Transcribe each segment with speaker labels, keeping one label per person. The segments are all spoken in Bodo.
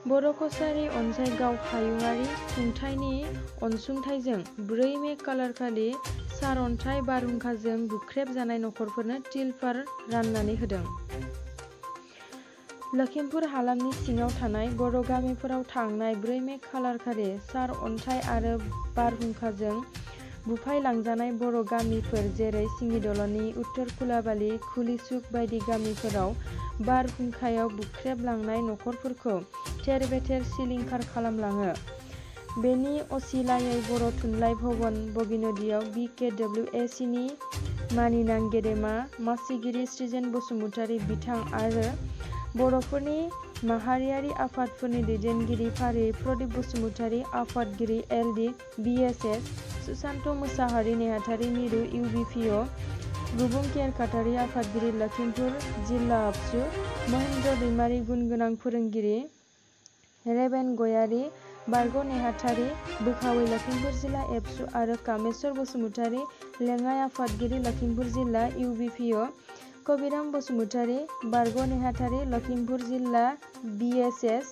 Speaker 1: बर' कछारी अनसाइगाव हायुङारि खुंथायनि अनसुंथाइजों 4 मे खालारखालि सारअन्थाइ बारहुंखाजों बुख्रेब जानाय नखरफोरनो तिलफार राननानै होदों। लखिमपुर हालामनि सिङाव थानाय बर' गामिफोराव थांनाय 4 मे खालारखालि सारअन्थाइ आरो बारहुंखाजों बुफायलांजानाय बर' गामिफोर जेरै सिङिदलनि उत्तर कुलाबालि, खुलिसुक बायदि गामिफोराव बारहुंखायाव बुख्रेबलांनाय नखरफोरखौ थेर-बेथेर सिलिंखार खालामलाङो। बेनि असिलायै बर' थुनलाइ भवन बगिनदीयाव BKWAC नि मानिनां गेदेमा मासिगिरि सृजेन बसुमतारी बिथां आरो बर'फोरनि माहारियारि आफादफोरनि दैदेनगिरि फारियै प्रदीप बसुमतारी, आफादगिरि LD BSS, सुशान्त मोसाहारि नेहाथारि मिरु UBPO, रुबुं केरखातारि आफादगिरि लखिमपुर जिल्ला आबसु, महेन्द्र दैमारि गुनगोनां फोरोंगिरि, रेबेन गयारी, बारग' नेहाथारि, बोखावै लखिमपुर जिल्ला एबसु आरो कामेस्वर बसुमतारी, लेङाइ आफादगिरि लखिमपुर जिल्ला UBPO, कबिराम बसुमतारी, बारग' नेहाथारि लखिमपुर जिल्ला BSS,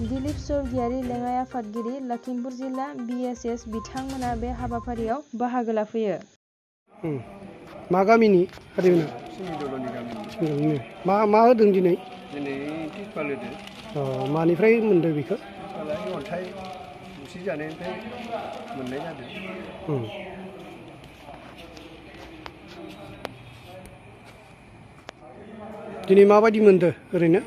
Speaker 1: दिलीप स्वर्गियारी लेङाइ आफादगिरि लखिमपुर जिल्ला BSS बिथांमोना बे हाबाफारियाव बाहागो लाफैयो।
Speaker 2: मा गामिनि हारिमुना?
Speaker 3: सिङिदलनि गामिनि।
Speaker 2: मा होदों दिनै?
Speaker 3: दिनै तिरपाल होदों।
Speaker 2: मानिफ्राय मोनदों बेखौ?
Speaker 3: अन्थाइ बुसि जानायनिफ्राय मोननाय जादों।
Speaker 2: दिनै माबायदि मोनदों ओरैनो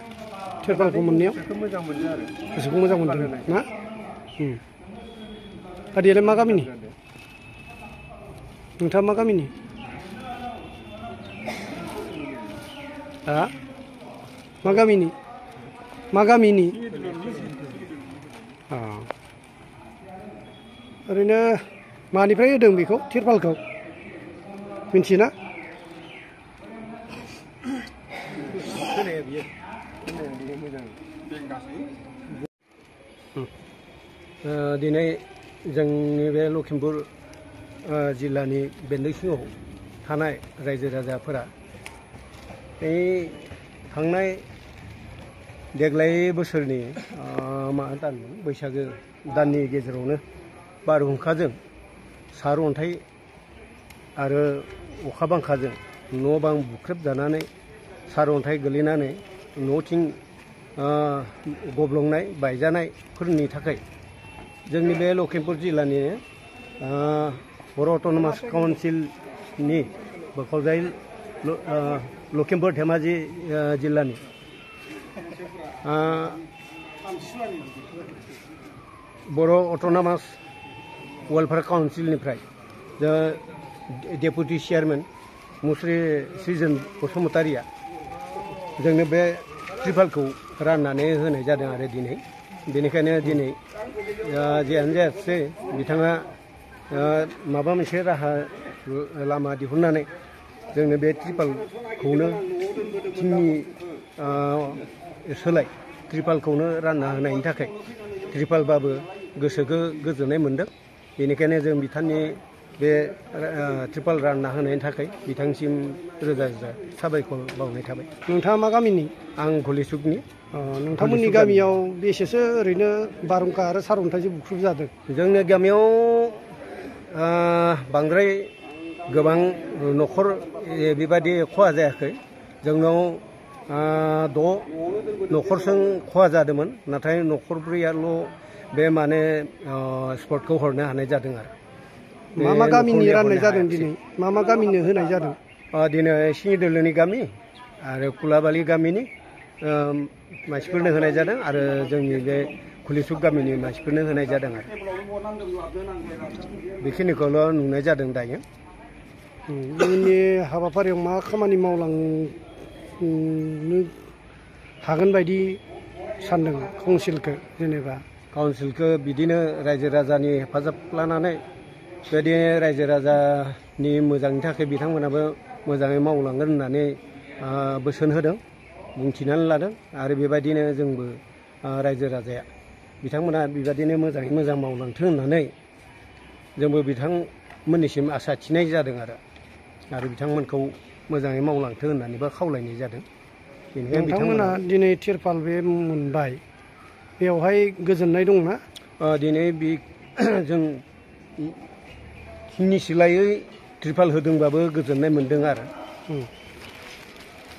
Speaker 2: तिरपालखौ मोननायाव?
Speaker 3: गोसोखौ मोजां मोनदों आरो।
Speaker 2: गोसोखौ मोजां मोनदों ना? आदैयालाय मा गामिनि? नोंथाङा मा गामिनि? मा गामिनि? मा गामिनि? ओरैनो मानिफ्राय होदों बेखौ तिरपालखौ मिन्थियोना? दिनै जोंनि बे लखिमपुर जिल्लानि बेन्दों सिङाव थानाय रायजो राजाफोरा थांनाय देग्लाय बोसोरनि मा दानमोन बैसागो दाननि गेजेरावनो बारहुंखाजों सारअन्थाइ आरो अखा बांखाजों न' बां बुख्रेबजानानै सारअन्थाइ गोलैनानै न'थिं गब्लंनाय बायजानायफोरनि थाखाय जोंनि बे लखिमपुर जिल्लानि बर' अट'नमास काउन्सिलनि बोखावजाय लखिमपुर धेमाजि जिल्लानि बर' अट'नमास वेलफेयार काउन्सिलनिफ्राय डेपुटि चेयारमेन मुस्रि सृजन बसुमतारिया जोंनो बे तिरपालखौ राननानै होनाय जादों आरो दिनै। बेनिखायनो दिनै जियानो जायासै बिथाङा माबा मोनसे राहा लामा दिहुननानै जोंनो बे तिरपालखौनो थिंनि सोलाय तिरपालखौनो रानना होनायनि थाखाय तिरपालबाबो गोसोखौ गोजोननाय मोनदों। बेनिखायनो जों बिथांनि बे तिरपाल रानना होनायनि थाखाय बिथांसिम रोजा रोजा साबायखर बावनाय थाबाय। नोंथाङा मा गामिनि? आं खुलिसुकनि। नोंथांमोननि गामियाव बेसेसो ओरैनो बारहुंखा आरो सारअन्थाइजों बुख्रुब जादों? जोंनि गामियाव बांद्राय गोबां न'खर बेबादि खहा जायाखै। जोंनाव 6 न'खरजों खहा जादोंमोन, नाथाय न'खरब्रैयाल' बे माने स्पटखौ हरनो हानाय जादों आरो। मा गामिनि राननाय जादों दिनै? मा गामिनो होनाय जादों? दिनै सिङिदलनि गामि आरो कुलाबालि गामिनि मानसिफोरनो होनाय जादों आरो जोंनि बे खुलिसुक गामिनि मानसिफोरनो होनाय जादों आरो। बेखिनिखौल' नुनाय जादों दायो। जोंनि हाबाफारियाव मा खामानि मावलांनो हागोन बायदि सानदों काउन्सिलखौ? जेनेबा काउन्सिलखौ बिदिनो रायजो राजानि हेफाजाब लानानै बेबायदि रायजो राजानि मोजांनि थाखाय बिथांमोनाबो मोजाङै मावलांगोन होननानै बोसोन होदों, बुंथिनानै लादों आरो बेबायदिनो जोंबो रायजो राजाया बिथांमोना बेबायदिनो मोजाङै मोजां मावलांथों होननानै जोंबो बिथांमोननिसिम आसा थिनाय जादों आरो बिथांमोनखौ मोजाङै मावलांथों होननानैबो खावलायनाय जादों। बेनिखायनो बिथांमोना दिनै तिरपाल बे मोनबाय,
Speaker 4: बेवहाय गोजोननाय दंना?
Speaker 2: दिनै बे जों हिंनि सिलायै त्रिपाल होदोंबाबो गोजोननाय मोन्दों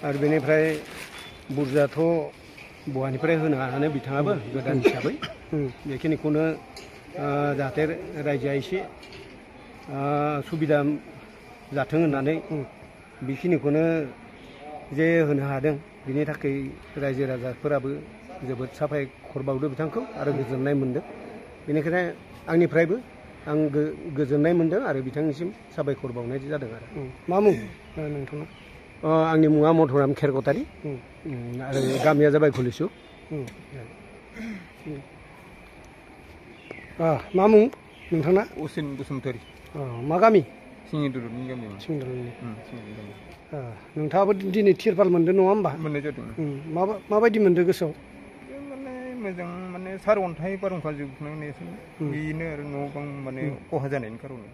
Speaker 2: आरो बेनिफ्राय बुरजाथ' बहानिफ्राय होनो हानो बिथाङाबो गोदान हिसाबै बेखिनिखौनो जाहाथे रायजोआ एसे सुबिदा जाथों होननानै बेखिनिखौनो जे होनो हादों बिनि थाखाय रायजो राजाफोराबो जोबोद साबायखर बावदों बिथांखौ आरो गोजोननाय मोन्दों। बेनिखायनो आंनिफ्रायबो आं गोजोननाय मोन्दों आरो बिथांनिसिम साबायखर बावनाय जादों आरो।
Speaker 4: मा मुं नोंथांना?
Speaker 2: आंनि मुङा मधुराम खेरकटारि आरो गामिया जाबाय घुलिसु।
Speaker 4: मा मुं नोंथांना?
Speaker 5: असिन बसुमतारी।
Speaker 4: मा गामि?
Speaker 5: सिंगिदुलनि गामि।
Speaker 4: सिंगिदुलनि। नोंथाङाबो दिनै तिरपाल मोनदों नङा होमबा?
Speaker 5: मोननाय जादों।
Speaker 4: माबायदि मोनदों गोसोआव?
Speaker 5: माने मोजां माने सारअन्थाइ बारहुंखा जोबनानै बेनो आरो न' बां माने खहा जानायनि खार'नाव